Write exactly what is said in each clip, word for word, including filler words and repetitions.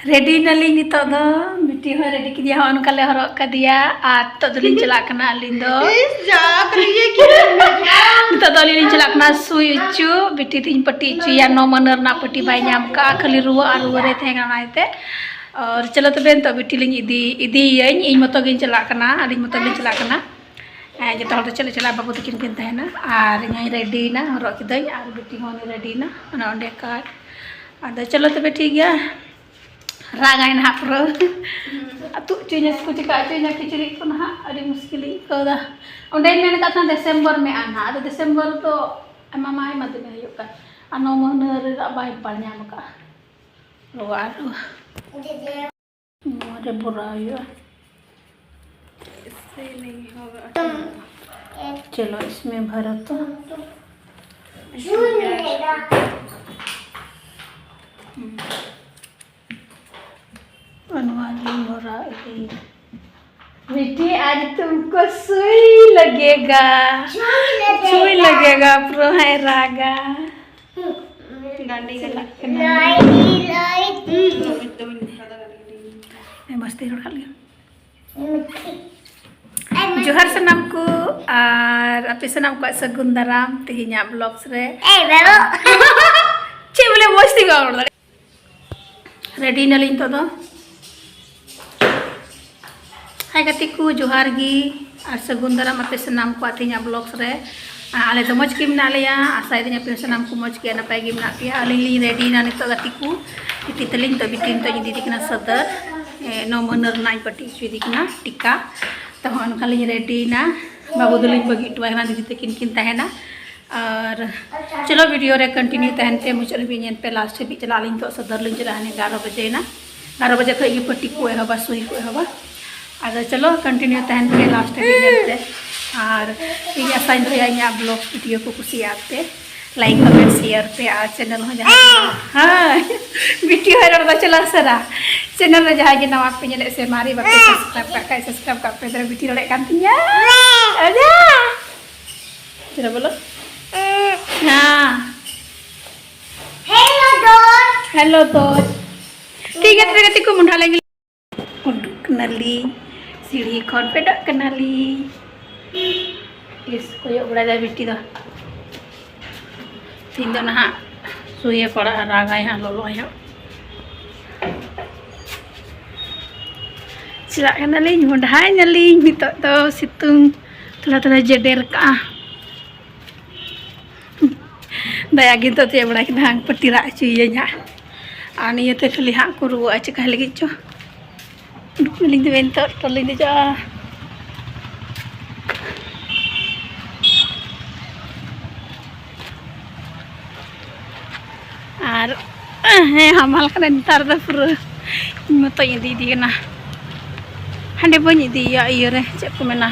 Ready ᱱᱟᱞᱤᱧ ᱱᱤᱛᱚᱜ ᱫᱚ᱾ ᱵᱤᱴᱤ ᱦᱚᱸ ᱨᱮᱰᱤ ᱠᱮᱫᱮᱭᱟ, ᱦᱚᱸᱜᱼᱚ ᱱᱚᱝᱠᱟ ᱞᱮ ᱦᱚᱨᱚᱜ ᱠᱟᱫᱮᱭᱟ᱾ ᱟᱨ ᱱᱤᱛᱚᱜ ᱫᱚᱞᱤᱧ ᱪᱟᱞᱟᱜ ᱠᱟᱱᱟ ᱟᱹᱞᱤᱧ ᱫᱚ᱾ ᱱᱤᱛᱚᱜ ᱫᱚ ᱟᱹᱞᱤᱧ ᱞᱤᱧ ᱪᱟᱞᱟᱜ ᱠᱟᱱᱟ ᱥᱩᱭ ᱚᱪᱚ᱾ ᱵᱤᱴᱤ ᱛᱤᱧ ᱯᱟᱹᱴᱤ ᱚᱪᱚᱭᱟ, ᱱᱚ ᱢᱟᱹᱦᱱᱟᱹ ᱨᱮᱱᱟᱜ ᱯᱟᱹᱴᱤ ᱵᱟᱭ ᱧᱟᱢ ᱠᱟᱜᱼᱟ, ᱠᱷᱟᱹᱞᱤ ᱨᱩᱣᱟᱹ ᱟᱨ ᱨᱩᱣᱟᱹ ᱨᱮ ᱛᱟᱦᱮᱸ ᱠᱟᱱᱟ ᱚᱱᱟᱛᱮ᱾ ᱟᱨ ᱪᱚᱞᱚ ᱛᱚᱵᱮ ᱱᱤᱛᱚᱜ ᱵᱤᱴᱤ ᱞᱤᱧ ᱤᱫᱤ ᱤᱫᱤᱭᱟᱹᱧ, ᱤᱧ ᱢᱚᱛᱚ ᱜᱤᱧ ᱪᱟᱞᱟᱜ ᱠᱟᱱᱟ, ᱟᱹᱞᱤᱧ ᱢᱚᱛᱚ ᱜᱤᱧ ᱪᱟᱞᱟᱜ ᱠᱟᱱᱟ᱾ ᱦᱮᱸ, ᱡᱚᱛᱚ ᱦᱚᱲ ᱫᱚ ᱪᱮᱫ ᱞᱮ ᱪᱟᱞᱟᱜᱼᱟ, ᱵᱟᱹᱵᱩ ᱛᱟᱹᱠᱤᱱ ᱠᱤᱱ ᱛᱟᱦᱮᱱᱟ᱾ ᱟᱨ ᱤᱧ ᱦᱚᱸᱧ ᱨᱮᱰᱤᱭᱮᱱᱟ, ᱦᱚᱨᱚᱜ ᱠᱤᱫᱟᱹᱧ, ᱟᱨ ᱵᱤᱴᱤ ᱦᱚᱸ ᱩᱱᱤ ᱨᱮᱰᱤᱭᱮᱱᱟ, ᱚᱱᱮ ᱚᱸᱰᱮ ᱠᱟᱨ᱾ ᱟᱫᱚ ᱪᱚᱞᱚ ᱛᱚᱵᱮ ᱴᱷᱤᱠ ᱜᱮᱭᱟ, ᱨᱟᱜᱟᱭ ᱱᱟᱦᱟᱜ ᱯᱩᱨᱟᱹ᱾ ᱟᱹᱛᱩ ᱦᱚᱪᱚᱧᱟ ᱥᱮᱠᱚ ᱪᱤᱠᱟ ᱦᱚᱪᱚᱧᱟ, ᱠᱤᱪᱨᱤᱡ ᱠᱚ ᱱᱟᱦᱟᱜ ᱟᱹᱰᱤ ᱢᱩᱥᱠᱤᱞᱤᱧ ᱟᱹᱭᱠᱟᱹᱣᱫᱟ᱾ ᱚᱸᱰᱮᱧ ᱢᱮᱱ ᱟᱠᱟᱫ ᱛᱟᱦᱮᱱᱟ ᱰᱤᱥᱮᱢᱵᱚᱨ ᱢᱮ ᱱᱟᱦᱟᱜ, ᱟᱫᱚ ᱰᱤᱥᱮᱢᱵᱚᱨ ᱫᱚ ᱟᱭᱢᱟ ᱢᱟᱭ ᱮᱢᱟᱫᱤᱧᱟ ᱦᱩᱭᱩᱜ ᱠᱟᱱ, ᱟᱨ ᱱᱚ ᱢᱟᱹᱦᱱᱟᱹ ᱨᱮ ᱵᱟᱭ ᱵᱟᱭ ᱧᱟᱢ ᱟᱠᱟᱫᱼᱟ᱾ ᱨᱚᱜᱟ ᱟᱨ ᱨᱚᱜᱟ᱾ ᱱᱚᱣᱟ ᱨᱮ ᱵᱷᱚᱨᱟᱣ ᱦᱩᱭᱩᱜᱼᱟ᱾ ᱪᱚᱞᱚ, ᱤᱥᱢᱮ ᱵᱷᱟᱨᱟ ᱛᱚ᱾ ᱱᱚᱣᱟ ᱨᱤᱧ ᱵᱷᱚᱨᱟᱣ ᱤᱫᱤᱭᱮᱫᱟ᱾ ᱵᱤᱴᱤ, ᱟᱡ ᱛᱩᱢᱠᱳ ᱥᱩᱭ ᱞᱟᱜᱮᱜᱟ᱾ ᱥᱩᱭ ᱞᱟᱜᱮᱜᱟ, ᱯᱩᱨᱟᱹ ᱦᱟᱸᱜ ᱮ ᱨᱟᱜᱟ᱾ ᱰᱟᱸᱰᱮ ᱪᱟᱞᱟᱜ ᱠᱟᱱᱟ᱾ ᱞᱟᱹᱭ, ᱞᱟᱹᱭ᱾ ᱦᱩᱸ, ᱢᱚᱡᱽ ᱛᱮ ᱨᱚᱲ ᱠᱟᱜ ᱞᱮᱜᱮ᱾ ᱡᱚᱦᱟᱨ ᱥᱟᱱᱟᱢ ᱠᱚ, ᱟᱨ ᱟᱯᱮ ᱥᱟᱱᱟᱢ ᱠᱚᱣᱟᱜ ᱥᱟᱹᱜᱩᱱ ᱫᱟᱨᱟᱢ ᱛᱮᱦᱮᱧᱟᱜ vlogs ᱨᱮ᱾ ᱮᱭ, ᱵᱟᱹᱵᱩ᱾ ᱪᱮᱫ ᱵᱚᱞᱮ ᱢᱚᱡᱽ ᱛᱮᱜᱮ ᱵᱟᱢ ᱨᱚᱲ ᱫᱟᱲᱮᱭᱟᱜ? ᱨᱮᱰᱤ ᱱᱟᱞᱤᱧ ᱱᱤᱛᱚᱜ ᱫᱚ᱾ ᱦᱟᱭ ᱜᱟᱛᱮ ᱠᱚ, ᱡᱚᱦᱟᱨ ᱜᱮ ᱟᱨ ᱥᱟᱹᱜᱩᱱ ᱫᱟᱨᱟᱢ ᱟᱯᱮ ᱥᱟᱱᱟᱢ ᱠᱚᱣᱟᱜ ᱛᱮᱦᱮᱧᱟᱜ vlogs ᱨᱮ᱾ ᱟᱨ ᱟᱞᱮ ᱫᱚ ᱢᱚᱡᱽ ᱜᱮ ᱢᱮᱱᱟᱜ ᱞᱮᱭᱟ, ᱟᱥᱟᱭᱮᱫᱟᱹᱧ ᱟᱯᱮ ᱦᱚᱸ ᱥᱟᱱᱟᱢ ᱠᱚ ᱢᱚᱡᱽ ᱜᱮ ᱱᱟᱯᱟᱭ ᱜᱮ ᱢᱮᱱᱟᱜ ᱯᱮᱭᱟ᱾ ᱟᱹᱞᱤᱧ ᱞᱤᱧ ᱨᱮᱰᱤᱭᱮᱱᱟ ᱱᱤᱛᱚᱜ ᱜᱟᱛᱮ ᱠᱚ, ᱵᱤᱴᱤ ᱛᱟᱹᱞᱤᱧ ᱱᱤᱛᱚᱜ, ᱵᱤᱴᱤ ᱱᱤᱛᱚᱜ ᱤᱧ ᱤᱫᱤᱭᱮ ᱠᱟᱱᱟ ᱥᱚᱫᱚᱨ, ᱮ, ᱱᱚ ᱢᱟᱹᱦᱱᱟᱹ ᱨᱮᱱᱟᱜ ᱤᱧ ᱯᱟᱹᱴᱤ ᱦᱚᱪᱚᱭᱮᱫᱮ ᱠᱟᱱᱟ ᱴᱤᱠᱟ᱾ ᱛᱚ ᱦᱚᱸᱜᱼᱚ ᱱᱚᱝᱠᱟ ᱞᱤᱧ ᱨᱮᱰᱤᱭᱮᱱᱟ᱾ ᱵᱟᱹᱵᱩ ᱫᱚᱞᱤᱧ ᱵᱟᱹᱜᱤ ᱦᱚᱴᱚ ᱟᱭ ᱠᱟᱱᱟ, ᱫᱤᱫᱤ ᱛᱟᱹᱠᱤᱱ ᱠᱤᱱ ᱛᱟᱦᱮᱱᱟ᱾ ᱟᱨ ᱪᱚᱞᱚ, video ᱨᱮ continue ᱛᱟᱦᱮᱱ ᱯᱮ, ᱢᱩᱪᱟᱹᱫ ᱦᱟᱹᱵᱤᱡ ᱧᱮᱞ ᱯᱮ, last ᱦᱟᱹᱵᱤᱡ ᱪᱟᱞᱟᱜ ᱟᱹᱞᱤᱧ ᱱᱤᱛᱚᱜ ᱥᱚᱫᱚᱨ ᱞᱤᱧ ᱪᱟᱞᱟᱜᱼᱟ, ᱦᱟᱱᱮ ᱮᱜᱟᱨᱚ ᱵᱟᱡᱮᱭᱮᱱᱟ᱾ ᱮᱜᱟᱨᱚ ᱵᱟᱡᱮ ᱠᱷᱚᱡ ᱜᱮ ᱯᱟᱹᱴᱤ ᱠᱚ ᱮᱦᱚᱵᱟ, ᱥᱩᱭ ᱠᱚ ᱮᱦᱚᱵᱟ᱾ ᱟᱫᱚ ᱪᱚᱞᱚ, continue ᱛᱟᱦᱮᱱ ᱯᱮ last ᱦᱟᱹᱵᱤᱡ ᱧᱮᱞ ᱯᱮ᱾ ᱟᱨ ᱤᱧ ᱟᱥᱟᱧ ᱫᱚᱦᱚᱭᱟ ᱤᱧᱟᱹᱜ vlog video ᱠᱚ ᱠᱩᱥᱤᱭᱟᱜ ᱯᱮ, like, comment, share ᱯᱮ, ᱟᱨ channel ᱦᱚᱸ ᱡᱟᱦᱟᱸᱭ ᱠᱚ ᱱᱟᱣᱟ, ᱦᱮᱸ, ᱵᱤᱴᱤ ᱦᱚᱸᱭ ᱨᱚᱲ ᱮᱫᱟ, ᱪᱚᱞᱚ ᱥᱟᱨᱟ channel ᱨᱮ ᱡᱟᱦᱟᱸᱭ ᱜᱮ ᱱᱟᱣᱟ ᱯᱮ ᱧᱮᱞᱮᱫ ᱥᱮ ᱢᱟᱨᱮ ᱵᱟᱯᱮ subscribe ᱠᱟᱜ ᱠᱷᱟᱡ subscribe ᱠᱟᱜ ᱯᱮ᱾ ᱫᱟᱨᱟ ᱵᱤᱴᱤ ᱨᱚᱲᱮᱫ ᱠᱟᱱ ᱛᱤᱧᱟ᱾ ᱟᱡᱟ᱾ ᱪᱚᱞᱚ ᱵᱚᱞᱚ᱾ ᱦᱮᱸ᱾ Hello, ᱫᱚᱥ᱾ Hello, ᱫᱚᱥ᱾ ᱴᱷᱤᱠ ᱜᱮᱭᱟ, ᱛᱚᱵᱮ ᱜᱟᱛᱮ ᱠᱚ, ᱢᱚᱸᱰᱷᱟ ᱞᱮ ᱩᱰᱩᱠ ᱠᱟᱱᱟᱞᱤᱧ, ᱥᱤᱲᱦᱤ ᱠᱷᱚᱱ ᱯᱷᱮᱰᱚᱜ ᱠᱟᱱᱟᱞᱤᱧ᱾ ᱤᱥ, ᱠᱚᱭᱚᱜ ᱵᱟᱲᱟᱭᱮᱫᱟᱭ ᱵᱤᱴᱤ ᱫᱚ᱾ ᱛᱤᱦᱤᱧ ᱫᱚ ᱱᱟᱦᱟᱜ ᱥᱩᱭᱮ ᱯᱟᱲᱟᱜᱼᱟ, ᱨᱟᱜᱟᱭ ᱦᱟᱸᱜ, ᱞᱚᱞᱚ ᱟᱭ ᱦᱟᱸᱜ᱾ ᱪᱟᱞᱟᱜ ᱠᱟᱱᱟᱞᱤᱧ, ᱢᱚᱸᱰᱷᱟᱭ ᱱᱟᱞᱤᱧ ᱱᱤᱛᱚᱜ ᱫᱚ, ᱥᱤᱛᱩᱝ ᱛᱷᱚᱲᱟ ᱛᱷᱚᱲᱟ ᱡᱮᱰᱮᱨ ᱠᱟᱜᱼᱟ᱾ ᱫᱟᱭᱟ ᱜᱮ ᱱᱤᱛᱚᱜ ᱪᱮᱫ ᱵᱟᱲᱟᱭ ᱠᱟᱱᱟ, ᱦᱟᱸᱜ ᱯᱟᱹᱴᱤ ᱨᱟᱜ ᱦᱚᱪᱚᱭᱮᱭᱟᱹᱧ ᱦᱟᱸᱜ᱾ ᱟᱨ ᱱᱤᱭᱟᱹᱛᱮ ᱠᱷᱟᱹᱞᱤ ᱦᱟᱸᱜ ᱠᱚ ᱨᱩᱣᱟᱹᱜᱼᱟ, ᱪᱮᱠᱟᱭ ᱞᱟᱹᱜᱤᱫ ᱪᱚ᱾ ᱩᱰᱩᱠ ᱱᱟᱞᱤᱧ ᱛᱚᱵᱮ ᱱᱤᱛᱚᱜ ᱴᱚᱞᱤᱧ ᱫᱮᱡᱚᱜᱼᱟ᱾ ᱟᱨ ᱦᱮᱸ, ᱦᱟᱢᱟᱞ ᱠᱟᱱᱟ ᱱᱮᱛᱟᱨ ᱫᱚ ᱯᱩᱨᱟᱹ᱾ ᱤᱧ ᱢᱚᱛᱚᱧ ᱤᱫᱤᱭᱮᱫᱮ ᱠᱟᱱᱟ᱾ ᱦᱟᱸᱰᱮ ᱵᱟᱹᱧ ᱤᱫᱤᱭᱮᱭᱟ ᱤᱭᱟᱹᱨᱮ, ᱪᱮᱫ ᱠᱚ ᱢᱮᱱᱟ,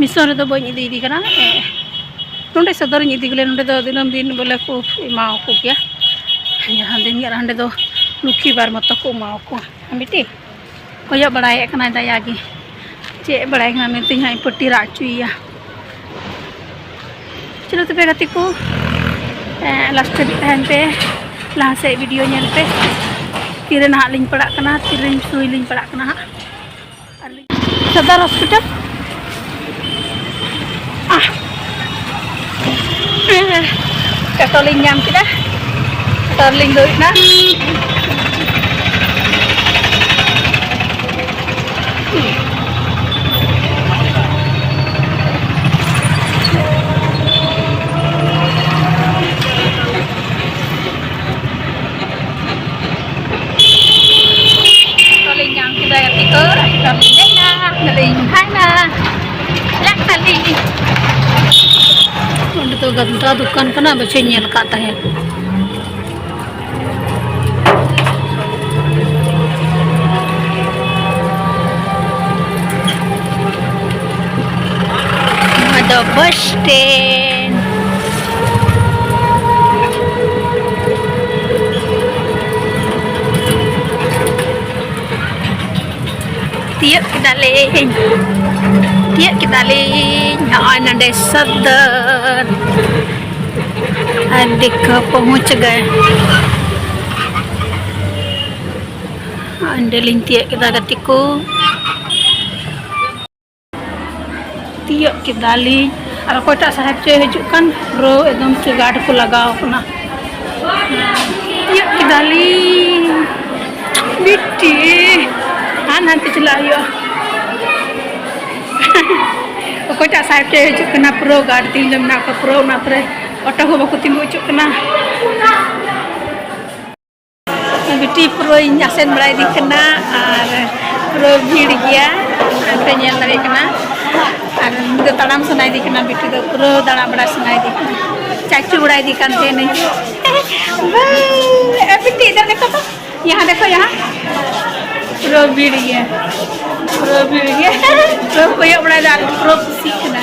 ᱢᱤᱥᱚᱱ ᱨᱮᱫᱚ ᱵᱟᱹᱧ ᱤᱫᱤᱭᱮᱫᱮ ᱠᱟᱱᱟ᱾ ᱮ, ᱱᱚᱸᱰᱮ ᱥᱚᱫᱚᱨᱤᱧ ᱤᱫᱤ ᱜᱮᱞᱮ, ᱱᱚᱸᱰᱮ ᱫᱚ ᱫᱤᱱᱟᱹᱢ ᱫᱤᱱ ᱵᱚᱞᱮ ᱠᱚ ᱮᱢᱟᱣᱟᱠᱚ ᱜᱮᱭᱟ᱾ ᱡᱟᱦᱟᱸ ᱫᱤᱱ ᱜᱮ, ᱟᱨ ᱦᱟᱸᱰᱮ ᱫᱚ ᱞᱩᱠᱠᱷᱤ ᱵᱟᱨ ᱢᱚᱛᱚ ᱠᱚ ᱮᱢᱟᱣᱟᱠᱚᱣᱟ᱾ ᱦᱮᱸ ᱵᱤᱴᱤ? ᱠᱚᱭᱚᱜ ᱵᱟᱲᱟᱭᱮᱫ ᱠᱟᱱᱟᱭ ᱫᱟᱭᱟ ᱜᱮ, ᱪᱮᱫ ᱵᱟᱲᱟᱭ ᱠᱟᱱᱟ ᱢᱮᱱᱛᱮ ᱦᱟᱸᱜ ᱤᱧ ᱯᱟᱹᱴᱤ ᱨᱟᱜ ᱦᱚᱪᱚᱭᱮᱭᱟ᱾ ᱪᱚᱞᱚ ᱛᱚᱵᱮ ᱜᱟᱛᱮ ᱠᱚ, ᱮᱸ, ᱞᱟᱥᱴ ᱫᱷᱟᱹᱵᱤᱡ ᱛᱟᱦᱮᱱ ᱯᱮ, ᱞᱟᱦᱟ ᱥᱮᱫ ᱵᱷᱤᱰᱤᱭᱳ ᱧᱮᱞ ᱯᱮ, ᱛᱤᱨᱮ ᱱᱟᱦᱟᱜ ᱞᱤᱧ ᱯᱟᱲᱟᱜ ᱠᱟᱱᱟ, ᱛᱤᱨᱮ ᱥᱩᱭ ᱞᱤᱧ ᱯᱟᱲᱟᱜ ᱠᱟᱱᱟ ᱦᱟᱸᱜ᱾ ᱟᱨ ᱥᱚᱫᱚᱨ ᱦᱚᱥᱯᱤᱴᱟᱞ, ᱟᱦ, ᱴᱳᱴᱳ ᱞᱤᱧ ᱧᱟᱢ ᱠᱮᱫᱟ, ᱴᱳᱴᱳ ᱨᱮᱞᱤᱧ ᱫᱩᱲᱩᱵ ᱮᱱᱟ᱾ ᱴᱳᱴᱳ ᱞᱤᱧ ᱧᱟᱢ ᱠᱮᱫᱟ ᱜᱟᱛᱮ ᱠᱚ, ᱴᱳᱴᱳ ᱞᱤᱧ ᱫᱮᱡ ᱮᱱᱟ, ᱟᱫᱚ ᱞᱤᱧ ᱵᱷᱟᱜᱟ᱾ ᱪᱟᱞᱟᱜ ᱠᱟᱱᱟᱞᱤᱧ᱾ ᱚᱸᱰᱮ ᱫᱚ ᱜᱟᱱᱫᱟ ᱫᱚᱠᱟᱱ ᱠᱟᱱᱟ, ᱵᱟᱪᱚᱧ ᱧᱮᱞ ᱟᱠᱟᱫ ᱛᱟᱦᱮᱸᱫ᱾ ᱱᱚᱣᱟ ᱫᱚ ᱵᱟᱥ ᱥᱴᱮᱱᱰ᱾ ᱛᱤᱭᱳᱜ ᱠᱮᱫᱟᱞᱤᱧ, ᱛᱤᱭᱳᱜ ᱠᱮᱫᱟᱞᱤᱧ, ᱱᱚᱜᱼᱚᱭ ᱱᱚᱰᱮ ᱥᱚᱫᱚᱨ᱾ ᱟᱨ ᱫᱮᱠᱷᱚ ᱯᱚᱦᱩᱸᱪ ᱜᱮ᱾ ᱚᱸᱰᱮ ᱞᱤᱧ ᱛᱤᱭᱳᱜ ᱠᱮᱫᱟ ᱜᱟᱛᱮ ᱠᱚ᱾ ᱛᱤᱭᱳᱜ ᱠᱮᱫᱟᱞᱤᱧ᱾ ᱟᱨ ᱚᱠᱚᱭᱴᱟᱜ ᱥᱟᱦᱮᱵᱽ ᱪᱚᱭ ᱦᱤᱡᱩᱜ ᱠᱟᱱ, ᱯᱩᱨᱟᱹ ᱮᱠᱫᱚᱢ ᱪᱮ ᱜᱟᱨᱰ ᱠᱚ ᱞᱟᱜᱟᱣ ᱠᱟᱱᱟ᱾ ᱛᱤᱭᱳᱜ ᱠᱮᱫᱟᱞᱤᱧ ᱵᱤᱴᱤ᱾ ᱟᱨ ᱦᱟᱱᱛᱮ ᱪᱟᱞᱟᱜ ᱦᱩᱭᱩᱜᱼᱟ᱾ ᱚᱠᱚᱭᱴᱟᱜ ᱥᱟᱦᱮᱵᱽ ᱪᱚᱭ ᱦᱤᱡᱩᱜ ᱠᱟᱱᱟ, ᱯᱩᱨᱟᱹ ᱜᱟᱨᱰ ᱛᱤᱧ ᱫᱚ ᱢᱮᱱᱟᱜ ᱠᱚᱣᱟ, ᱯᱩᱨᱟᱹ ᱚᱱᱟ ᱯᱚᱨᱮ ᱚᱴᱳ ᱦᱚᱸ ᱵᱟᱠᱚ ᱛᱤᱸᱜᱩ ᱦᱚᱪᱚᱜ ᱠᱟᱱᱟ᱾ ᱵᱤᱴᱤ ᱯᱩᱨᱟᱹᱧ ᱟᱥᱮᱱ ᱵᱟᱲᱟᱭᱮᱫᱮ ᱠᱟᱱᱟ ᱟᱨ ᱯᱩᱨᱟᱹ ᱵᱷᱤᱲ ᱜᱮᱭᱟ, ᱟᱯᱮ ᱧᱮᱞ ᱫᱟᱲᱮᱭᱟᱜ ᱠᱟᱱᱟ᱾ ᱟᱨ ᱩᱱᱤ ᱫᱚ ᱛᱟᱲᱟᱢ ᱥᱟᱱᱟᱭᱮᱫᱮ ᱠᱟᱱᱟ, ᱵᱤᱴᱤ ᱫᱚ ᱯᱩᱨᱟᱹ ᱫᱟᱬᱟ ᱵᱟᱲᱟ ᱥᱟᱱᱟᱭᱮᱫᱮ ᱠᱟᱱᱟ, ᱪᱟᱪᱳ ᱵᱟᱲᱟᱭᱮᱫᱮ ᱠᱟᱱ ᱛᱟᱦᱮᱱᱟᱹᱧ᱾ ᱵᱟᱭ, ᱮ ᱵᱤᱴᱤ, ᱤᱫᱷᱟᱨ ᱫᱮᱠᱷᱚ ᱛᱚ, ᱭᱟᱦᱟᱸ ᱫᱮᱠᱷᱚ, ᱭᱟᱦᱟᱸ᱾ ᱯᱩᱨᱟᱹ ᱵᱷᱤᱲ ᱜᱮᱭᱟ, ᱯᱩᱨᱟᱹ ᱵᱷᱤᱲ ᱜᱮᱭᱟ᱾ ᱯᱩᱨᱟᱹ ᱠᱚᱭᱚᱜ ᱵᱟᱲᱟᱭᱮᱫᱟ ᱟᱨ ᱯᱩᱨᱟᱹ ᱠᱩᱥᱤᱜ ᱠᱟᱱᱟ᱾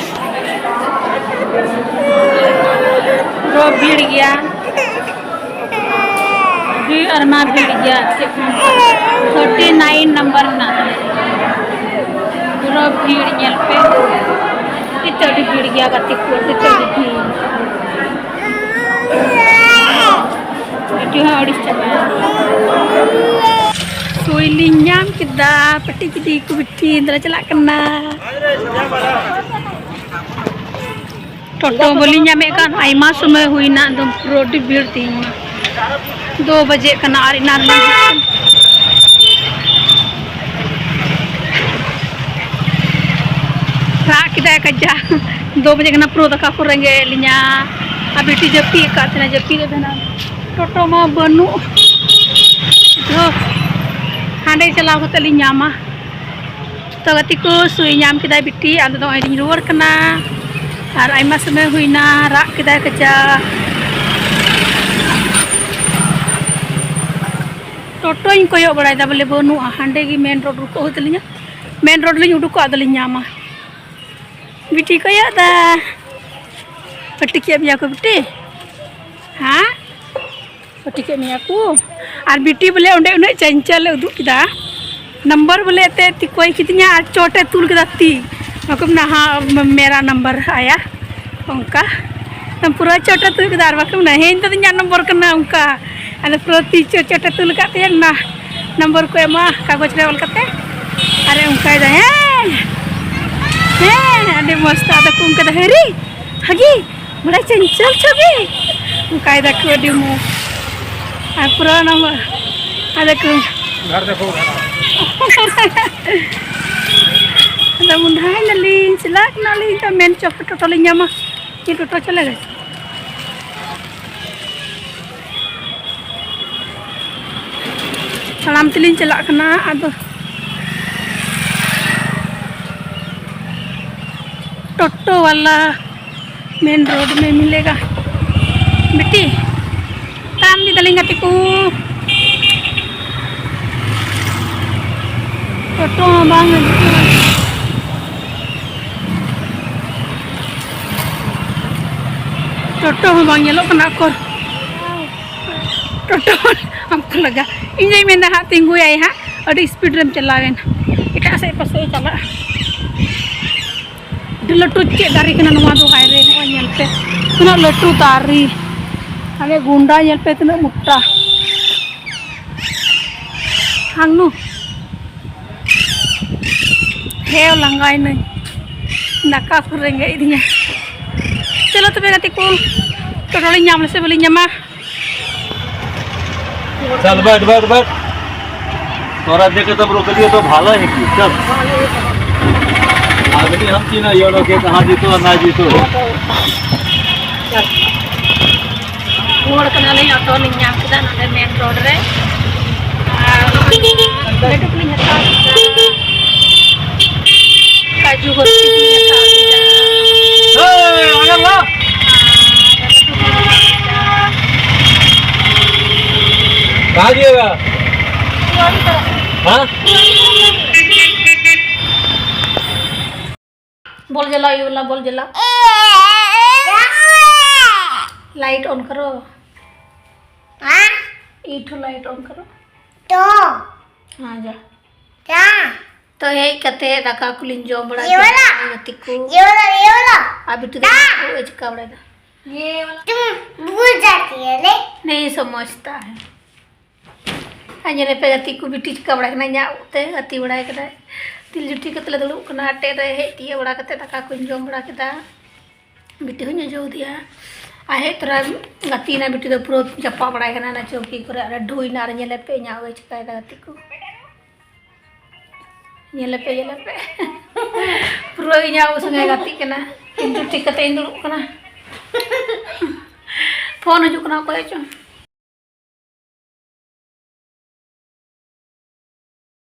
ᱯᱩᱨᱟᱹ ᱵᱷᱤᱲ ᱜᱮᱭᱟ᱾ ᱟᱹᱰᱤ ᱟᱨᱢᱟ ᱵᱷᱤᱲ ᱜᱮᱭᱟ, ᱪᱮᱫ ᱠᱚ ᱢᱮᱛᱟᱜᱼᱟ? ᱛᱷᱟᱨᱴᱤ ᱱᱟᱭᱤᱱ ᱱᱟᱢᱵᱟᱨ ᱢᱮᱱᱟᱜᱼᱟ᱾ ᱯᱩᱨᱟᱹ ᱵᱷᱤᱲ ᱧᱮᱞ ᱯᱮ, ᱟᱹᱰᱤ ᱛᱮᱫ ᱟᱹᱰᱤ ᱵᱷᱤᱲ ᱜᱮᱭᱟ ᱜᱟᱛᱮ ᱠᱚ, ᱟᱹᱰᱤ ᱛᱮᱫ ᱟᱹᱰᱤ ᱵᱷᱤᱲ᱾ ᱵᱤᱴᱤ ᱦᱚᱸ ᱟᱹᱲᱤᱥ ᱪᱟᱵᱟᱭᱮᱱᱟ᱾ ᱥᱩᱭ ᱞᱤᱧ ᱧᱟᱢ ᱠᱮᱫᱟ, ᱯᱟᱹᱴᱤ ᱠᱮᱫᱮ ᱠᱚ ᱵᱤᱴᱤ, ᱫᱮᱞᱟ ᱪᱟᱞᱟᱜ ᱠᱟᱱᱟ᱾ ᱴᱳᱴᱳ ᱵᱟᱹᱞᱤᱧ ᱧᱟᱢᱮᱫ ᱠᱟᱱ, ᱟᱭᱢᱟ ᱥᱚᱢᱚᱭ ᱦᱩᱭᱱᱟ, ᱮᱠᱫᱚᱢ ᱯᱩᱨᱟᱹ ᱟᱹᱰᱤ ᱵᱷᱤᱲ ᱛᱮᱦᱮᱧ ᱢᱟ᱾ ᱫᱩ ᱵᱟᱡᱮᱜ ᱠᱟᱱᱟ ᱟᱨ ᱮᱱᱟᱱ ᱨᱮᱞᱤᱧ ᱦᱮᱡ ᱠᱟᱱᱟ᱾ ᱨᱟᱜ ᱠᱮᱫᱟᱭ ᱠᱟᱡᱟᱠ, ᱫᱩ ᱵᱟᱡᱮ ᱠᱟᱱᱟ, ᱯᱩᱨᱟᱹ ᱫᱟᱠᱟ ᱠᱚ ᱨᱮᱸᱜᱮᱡ ᱮᱫ ᱞᱤᱧᱟ᱾ ᱟᱨ ᱵᱤᱴᱤ ᱡᱟᱹᱯᱤᱫ ᱟᱠᱟᱫ ᱛᱟᱦᱮᱱᱟ, ᱡᱟᱹᱯᱤᱫ ᱮᱫ ᱛᱟᱦᱮᱱᱟ᱾ ᱴᱳᱴᱳ ᱢᱟ ᱵᱟᱹᱱᱩᱜ, ᱫᱷᱩᱨ, ᱦᱟᱸᱰᱮ ᱪᱟᱞᱟᱣ ᱠᱟᱛᱮ ᱞᱤᱧ ᱧᱟᱢᱟ᱾ ᱛᱚ ᱜᱟᱛᱮ ᱠᱚ, ᱥᱩᱭ ᱧᱟᱢ ᱠᱮᱫᱟᱭ ᱵᱤᱴᱤ, ᱟᱫᱚ ᱱᱚᱜᱼᱚᱭ ᱞᱤᱧ ᱨᱩᱣᱟᱹᱲ ᱠᱟᱱᱟ᱾ ᱟᱨ ᱟᱭᱢᱟ ᱥᱚᱢᱚᱭ ᱦᱩᱭᱱᱟ, ᱨᱟᱜ ᱠᱮᱫᱟᱭ ᱠᱟᱡᱟᱠ᱾ ᱴᱳᱴᱳᱧ ᱠᱚᱭᱚᱜ ᱵᱟᱲᱟᱭᱮᱫᱟ, ᱵᱚᱞᱮ ᱵᱟᱹᱱᱩᱜᱼᱟ᱾ ᱦᱟᱸᱰᱮ ᱜᱮ ᱢᱮᱱ ᱨᱳᱰ ᱩᱰᱩᱠᱚᱜ ᱦᱩᱭᱩᱜ ᱛᱟᱹᱞᱤᱧᱟ, ᱢᱮᱱ ᱨᱳᱰ ᱞᱤᱧ ᱩᱰᱩᱠᱚᱜᱼᱟ, ᱟᱫᱚ ᱞᱤᱧ ᱧᱟᱢᱟ᱾ ᱵᱤᱴᱤ ᱠᱚᱭᱚᱜ ᱫᱟ, ᱯᱟᱹᱴᱤ ᱠᱮᱫ ᱢᱮᱭᱟ ᱠᱚ ᱵᱤᱴᱤ? ᱦᱮᱸ, ᱯᱟᱹᱴᱤ ᱠᱮᱫ ᱢᱮᱭᱟ ᱠᱚ᱾ ᱟᱨ ᱵᱤᱴᱤ ᱵᱚᱞᱮ ᱚᱸᱰᱮ ᱩᱱᱟᱹᱜ ᱪᱟᱧᱪᱟᱞ ᱮ ᱩᱫᱩᱜ ᱠᱮᱫᱟ, ᱱᱟᱢᱵᱟᱨ ᱵᱚᱞᱮ ᱮᱱᱛᱮᱫ ᱛᱤ ᱠᱚᱭ ᱠᱤᱫᱤᱧᱟ ᱟᱨ ᱪᱚᱴ ᱮ ᱛᱩᱞ ᱠᱮᱫᱟ ᱛᱤ᱾ ᱵᱟᱠᱚ ᱢᱮᱱᱟ, ᱦᱟᱸ, ᱢᱮᱨᱟ ᱱᱟᱢᱵᱟᱨ ᱟᱭᱟ, ᱚᱱᱠᱟ᱾ ᱯᱩᱨᱟᱹ ᱪᱚᱴ ᱮ ᱛᱩᱞ ᱠᱮᱫᱟ ᱟᱨ ᱵᱟᱠᱚ ᱢᱮᱱᱟ, ᱦᱮᱸ, ᱤᱧ ᱫᱚ ᱤᱧᱟᱹᱜ ᱱᱚᱢᱵᱚᱨ ᱠᱟᱱᱟ, ᱚᱱᱠᱟ᱾ ᱟᱫᱚ ᱯᱩᱨᱟᱹ ᱛᱤ ᱪᱚᱴ, ᱪᱚᱴ ᱮ ᱛᱩᱞ ᱟᱠᱟᱫ ᱛᱟᱭᱟ, ᱚᱱᱟ ᱱᱚᱢᱵᱚᱨ ᱠᱚ ᱮᱢᱟ ᱠᱟᱜᱚᱡᱽ ᱨᱮ ᱚᱞ ᱠᱟᱛᱮ᱾ ᱟᱨᱮ ᱚᱱᱠᱟᱭᱮᱫᱟ, ᱦᱮᱸ, ᱦᱮᱸ, ᱟᱹᱰᱤ ᱢᱚᱡᱽ ᱛᱮ᱾ ᱟᱫᱚ ᱠᱚ ᱚᱱᱠᱟᱭᱮᱫᱟ, ᱦᱮᱨᱤ, ᱦᱟᱜᱤ, ᱵᱟᱲᱟᱭ ᱪᱚᱧᱪᱚᱞ ᱪᱷᱚᱵᱤ᱾ ᱚᱱᱠᱟᱭ ᱫᱟᱠᱚ ᱟᱹᱰᱤ ᱢᱚᱡᱽ᱾ ᱟᱨ ᱯᱩᱨᱟᱹ ᱚᱱᱟ ᱢᱟ, ᱟᱫᱚ ᱠᱚ ᱟᱫᱚ ᱢᱩᱸᱰᱷᱟᱭ ᱱᱟᱞᱤᱧ, ᱪᱟᱞᱟᱜ ᱠᱟᱱᱟᱞᱤᱧ᱾ ᱛᱚ ᱢᱮᱱ ᱪᱚᱠ ᱴᱳᱴᱳ ᱞᱤᱧ ᱧᱟᱢᱟ, ᱪᱮᱫ ᱴᱳᱴᱳ ᱪᱚᱞᱮ ᱜᱮ᱾ ᱛᱟᱲᱟᱢ ᱛᱮᱞᱤᱧ ᱪᱟᱞᱟᱜ ᱠᱟᱱᱟ᱾ ᱟᱫᱚ ᱴᱳᱴᱳ ᱵᱟᱞᱟ ᱢᱮᱱ ᱨᱳᱰ ᱢᱮ ᱢᱤᱞᱮᱜᱟ᱾ ᱵᱤᱴᱤ, ᱛᱟᱲᱟᱢ ᱤᱫᱤ ᱫᱟᱞᱤᱧ ᱜᱟᱛᱮ ᱠᱚ᱾ ᱴᱳᱴᱳ ᱦᱚᱸ ᱵᱟᱝ ᱦᱤᱡᱩᱜ ᱠᱟᱱᱟ᱾ ᱴᱳᱴᱳ ᱦᱚᱸ ᱵᱟᱝ ᱧᱮᱞᱚᱜ ᱠᱟᱱᱟ ᱚᱠᱚᱨ᱾ ᱴᱳᱴᱳ ᱟᱢ ᱠᱚ ᱞᱟᱜᱟ᱾ ᱤᱧ ᱫᱚᱧ ᱢᱮᱱᱫᱟ ᱦᱟᱸᱜ ᱛᱤᱸᱜᱩᱭᱟᱭ ᱦᱟᱸᱜ, ᱟᱹᱰᱤ ᱥᱯᱤᱰ ᱨᱮᱢ ᱪᱟᱞᱟᱣᱮᱱ, ᱮᱴᱟᱜ ᱥᱮᱫ ᱯᱟᱥᱮᱡ ᱮ ᱪᱟᱞᱟᱜᱼᱟ᱾ ᱟᱹᱰᱤ ᱞᱟᱹᱴᱩ ᱪᱮᱫ ᱫᱟᱨᱮ ᱠᱟᱱᱟ ᱱᱚᱣᱟ ᱫᱚ? ᱦᱟᱭ ᱨᱮ, ᱱᱚᱜᱼᱚᱭ ᱧᱮᱞ ᱯᱮ, ᱛᱤᱱᱟᱹᱜ ᱞᱟᱹᱴᱩ ᱫᱟᱨᱮ᱾ ᱟᱞᱮ ᱜᱩᱱᱰᱟ ᱧᱮᱞ ᱯᱮ ᱛᱤᱱᱟᱹᱜ ᱢᱚᱴᱟ᱾ ᱦᱟᱝᱱᱩ᱾ ᱦᱮᱸ, ᱞᱟᱸᱜᱟᱭᱱᱟᱹᱧ, ᱫᱟᱠᱟ ᱠᱚ ᱨᱮᱸᱜᱮᱡ ᱤᱫᱤᱧᱟ᱾ ᱪᱚᱞᱚ ᱛᱚᱵᱮ ᱜᱟᱛᱮ ᱠᱚ, ᱴᱳᱴᱳ ᱞᱤᱧ ᱧᱟᱢ ᱞᱮᱥᱮ ᱵᱟᱹᱞᱤᱧ ᱧᱟᱢᱟ᱾ चल बैठ, बैठ, बैठ। तोरा देखे तब रोक लिए तो भाला है कि चल। आदमी हम तीन ये लोग के कहाँ जीतो और ना जीतो। ᱨᱩᱣᱟᱹᱲ ᱠᱟᱱᱟᱞᱤᱧ, ᱚᱴᱳ ᱞᱤᱧ ᱧᱟᱢ ᱠᱮᱫᱟ ᱱᱚᱰᱮ ᱢᱮᱱ ᱨᱳᱰ ᱨᱮ᱾ ᱟᱨ ᱞᱟᱹᱰᱩ ᱠᱚᱞᱤᱧ ᱦᱟᱛᱟᱣ ᱠᱮᱫᱟ, ᱠᱟᱡᱩ ᱵᱚᱨᱯᱷᱤ ᱠᱚᱞᱤᱧ ᱦᱟᱛᱟᱣ ᱠᱮᱫᱟ᱾ ᱮᱭ, ᱟᱜᱟᱨ ᱞᱟ। ᱟᱨ ᱞᱟᱹᱰᱩ ᱠᱚᱞᱤᱧ ᱦᱟᱛᱟᱣ ᱠᱮᱫᱟ। कहाँ दिएगा? हाँ? बॉल जलाओ, ये वाला बॉल जलाओ। लाइट ऑन करो। हाँ? ये ठो लाइट ऑन करो। तो। हाँ, जा। क्या? तो ᱦᱮᱡ ᱠᱟᱛᱮ ᱫᱟᱠᱟ ᱠᱚᱞᱤᱧ ᱡᱚᱢ ᱵᱟᱲᱟ ये ᱠᱮᱫᱟ, वाला? ᱜᱟᱛᱮ ᱠᱚ᱾ ये वाला, ये वाला? ᱟᱨ ᱵᱤᱴᱩ ᱫᱚ ᱪᱮᱫ ᱠᱚ ᱪᱤᱠᱟᱹ ᱵᱟᱲᱟᱭᱮᱫᱟ? ये वाला। तुम भूल जाती है ले। नहीं समझता है। ᱟᱨ ᱧᱮᱞᱮ ᱯᱮ ᱜᱟᱛᱮ ᱠᱚ, ᱵᱤᱴᱤ ᱪᱤᱠᱟ ᱵᱟᱲᱟᱭ ᱠᱟᱱᱟ, ᱤᱧᱟᱹᱜ ᱩᱵ ᱛᱮ ᱜᱟᱛᱮ ᱵᱟᱲᱟᱭ ᱠᱟᱱᱟᱭ᱾ ᱛᱤᱞᱡᱩᱴᱤ ᱠᱟᱛᱮ ᱞᱮ ᱫᱩᱲᱩᱵ ᱠᱟᱱᱟ, ᱟᱴᱮᱫ ᱨᱮ ᱦᱮᱡ ᱛᱤᱭᱟᱹᱜ ᱵᱟᱲᱟ ᱠᱟᱛᱮ ᱫᱟᱠᱟ ᱠᱚᱧ ᱡᱚᱢ ᱵᱟᱲᱟ ᱠᱮᱫᱟ᱾ ᱵᱤᱴᱤ ᱦᱚᱸᱧ ᱚᱡᱚ ᱟᱫᱮᱭᱟ᱾ ᱟᱨ ᱦᱮᱡ ᱛᱚᱨᱟ ᱜᱟᱛᱮᱭᱮᱱᱟ ᱵᱤᱴᱤ ᱫᱚ, ᱯᱩᱨᱟᱹ ᱡᱟᱯᱟ ᱵᱟᱲᱟᱭ ᱠᱟᱱᱟ ᱚᱱᱟ ᱪᱟᱹᱣᱠᱤ ᱠᱚᱨᱮ, ᱟᱨ ᱰᱷᱩᱭᱱᱟ᱾ ᱟᱨ ᱧᱮᱞᱮ ᱯᱮ ᱤᱧᱟᱹᱜ ᱩᱵ ᱮ ᱪᱤᱠᱟᱭᱮᱫᱟ ᱜᱟᱛᱮ ᱠᱚ᱾ ᱧᱮᱞᱮ ᱯᱮ, ᱧᱮᱞᱮ ᱯᱮ᱾ ᱯᱩᱨᱟᱹ ᱤᱧᱟᱹᱜ ᱩᱵ ᱥᱚᱸᱜᱮ ᱜᱟᱛᱮᱜ ᱠᱟᱱᱟ᱾ ᱠᱤᱱᱛᱩ ᱴᱷᱤᱠ ᱠᱟᱛᱮ ᱤᱧ ᱫᱩᱲᱩᱵ ᱠᱟᱱᱟ᱾ ᱯᱷᱳᱱ ᱦᱤᱡᱩᱜ ᱠᱟᱱᱟ ᱚᱠᱚᱭᱟᱜ ᱪᱚᱝ᱾